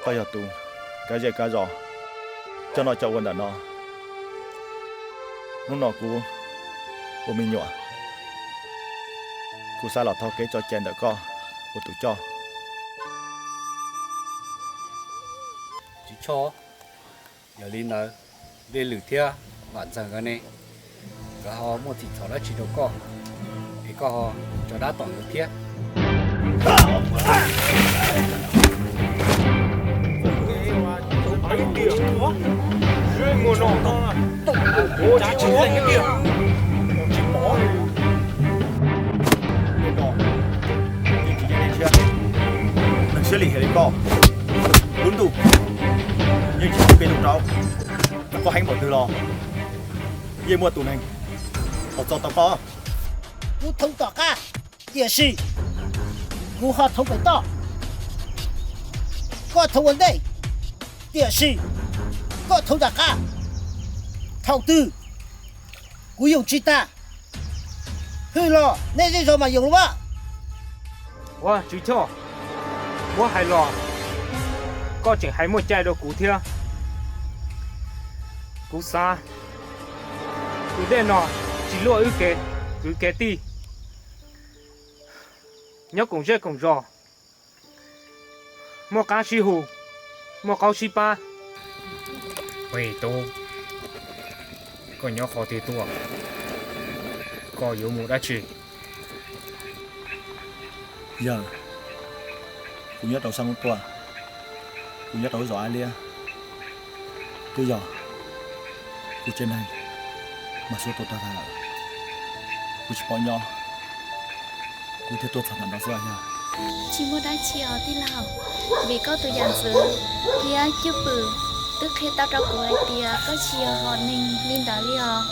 Koj yog tus kab zej kab zos, coj noj coj ua ntawm no. Hnub no kuv ua me nyuam, kuv xav los thov kev tso cai ntawm koj ua tus coj. Tswv Choj, yog li ntawd, Dej Lwm thiab Vam Ntxawg nkawd ne, nkawd ho muaj txim txhaum dab tsi rau koj, es koj ho tso dab tom nkawd thiab? Neeg siab lim hiam li koj, lub ntuj yeej tsis muaj peb lub rau. Koj heev npaum twg los yeej muaj tus neeg los txo tau koj. Kuv thoob tom qab, tiam sis kuv ho thoob pem toj. Koj thoob ua ntej, tiam sis koj thoob nram qab. Thaum twg kuv yoom tsis tag, hwj los nej zej zog mas yoom los mas. Ua Tswv Choj, muab hais los koj tseem hais muaj cai rau kuv thiab. Kuv xav tus dej no tsis luaj wb kev kwv kev tij, nyob koom zej koom zos, muaj qab sib hu, muaj qaub sib pab. Ua tub, koj nyob qhov twg tuaj? Koj yuav mus dab tsi? Yawg, kuv nyob rau sab hnub tuaj, kuv nyob rau lub zos Ab Liab. Twb yog kuv tsev neeg mas xub tua tuag tag lawm, kuv tsis pom nyob, kuv thiaj tuaj txog ntawm no xwb os yawg. Tsis muaj dab tsi os tij laug, vim koj tus yam ntxwv thiab cwj pwm twb qhia tau rau kuv hais tias koj tsis yog hom neeg li ntawd li os.